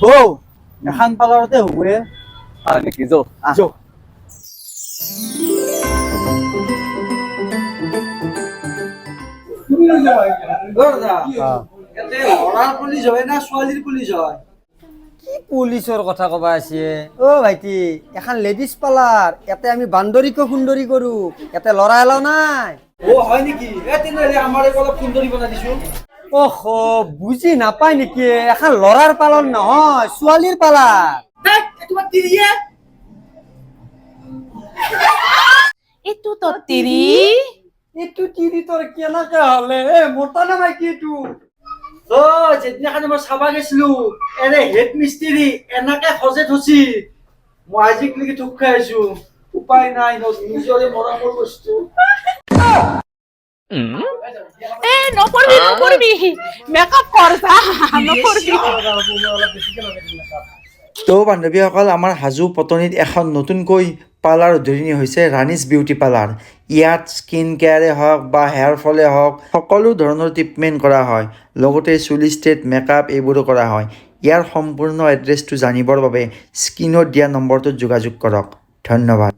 বৌ, এখন পাৰ্লাৰতে হ'বয়ে। হয় নেকি? যৌ। যৌ। ল'ৰাৰ পুলিচ হয় না ছোৱালীৰ পুলিচ হয়? কি পুলিচৰ কথা কবা আছে অ ভাইটি? এখন লেডিজ পাৰ্লাৰ। ইয়াতে আমি বান্দৰীকো সুন্দৰী কৰো। ইয়াতে ল'ৰা এলাও নাই। অ, হয় নেকি? এ, তেনেহ'লে আমাৰ এই অলপ সুন্দৰী বনাই দিছো। অহ, বুজি নাপায় নেকি? এখন ল'ৰাৰ পাৰ্লাৰ নহয়, ছোৱালীৰ পাৰ্লাৰ। তোমাৰ তিৰিয়ে। এইটো তো তিৰি। এইটো তিৰি তোৰ কেনেকে হলে? এ, মতা না মাইকী এইটো? অ, যেদিনাখন মই চাবা গৈছিলো, এনে হেড মিস্ত্ৰী এনেকে সজে থৈছি, মই আজিলৈকে থোক খাই আছো। উপায় নাই, নিজৰে মৰমৰ বস্তু। এ, নপৰবি, নপৰবি, মেকআপ কৰ যা, নপৰবি। তো বান্ধৱীসকল, আমাৰ হাজো পটনিত এখন নতুনকৈ পাৰ্লাৰ উদ্বোধনী হৈছে, ৰাণীজ বিউটি পাৰ্লাৰ। ইয়াত স্কিন কেয়াৰে হওক বা হেয়াৰ ফলে হওক, সকলো ধৰণৰ ট্ৰিটমেণ্ট কৰা হয়। লগতে চুলি ষ্ট্ৰেইট, মেকআপ এইবোৰো কৰা হয়। ইয়াৰ সম্পূৰ্ণ এড্ৰেছটো জানিবৰ বাবে স্ক্ৰীণত দিয়া নম্বৰটোত যোগাযোগ কৰক। ধন্যবাদ।